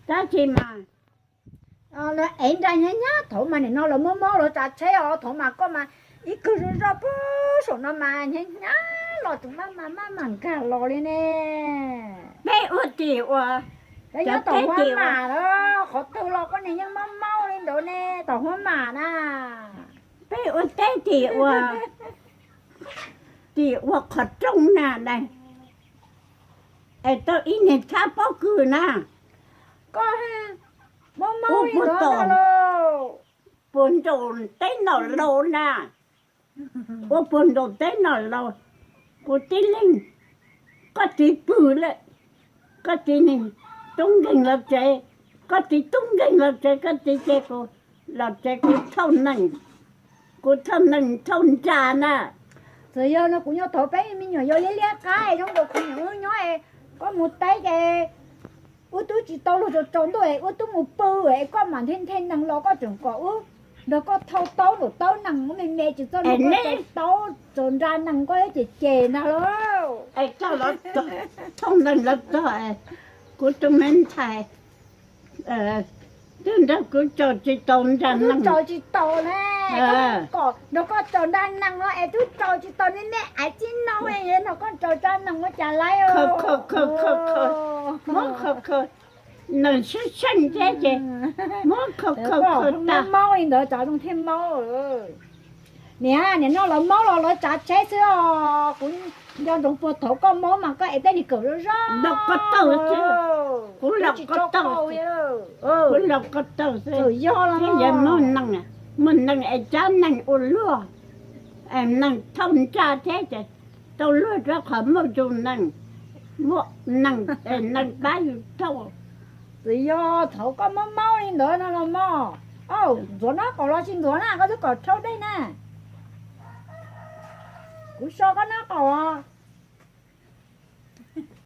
Tab sis mas ev nra hnyav hnyav, thaum mas nim no los muab mob los tsav tsheb os, thaum mas koj mas ib kawg zoj zoj pug saum no mas hnyav hnyav los tus maj mam maj mam nkag los li ne. Peb ua tim uas, cov nyob tom huab mam los qhov twg los koj niag yeej mob mob li ntawd ne, tom huab mam na. Peb ua teb tim uas, tim ua qhov rooj na, es tau ib niag tshab pob kws na. Koj mob mob li ntawd puag nraum teb nom laus na, ua puag nraum teb nom laus, kuv tib leeg, koj txiv pw lawm, koj txiv nees tub nkeeg los tsev, koj txiv tub nkeeg los tsev, koj txiv ces kuv los tsev, kuv thauj nees, kuv thauj nees thauj nra na. Txawm yog no kuv nyob thaum peb me nyuam yaus liab liab qab zoo nkaus kuv niam wb nyob, koj mus teb ces wb twb tsis tau luag tsaus tsaus ntuj es wb twb mus pw es koj mam nthe nthe nees los koj tseem kom wb nrog koj thauj taub nraum taub nees ua me me tsis txog nrog koj tsaus taub tsaus nra nees koj thiab ces ces ntag lauj. Es koj los thauj nees los txog, kuv tus me ntxhais twb nrog kuv tsaus tsis tau nra nees, tsaus tsis tau na, kom nrog koj tsaus nra nees no es twb tsaus tsis tau, me me aiv tib no nrog koj tsaus nra nees ua cas laib. Muab khaws khaws, nees sib seej thiab ces muab khaws khaws khaws tas. Maub li ntawd tsav zoo thiaj maub. Niam, nim no lawv maub los lawv tsav tsheb xwb os. Kuv nco ntsoov puag thaum koj maub mas koj ev tej niag kawm zoj zoj. Kuv laus koj taug, kuv laus koj taug xwb. Yog los thiab yog muaj nees, muaj nees es cab nees ua luaj, es nees thauj nra thiab ces tau luag rau qhov muaj tus nees, muaj nees es nees pab yus thauj. Txawm yog thaum koj maub maub li ntawd no los mas, ntxuav nraub qaum los tsis ntxuav na, koj twb kom rhaub dej na. Kuv so koj nraub qaum os.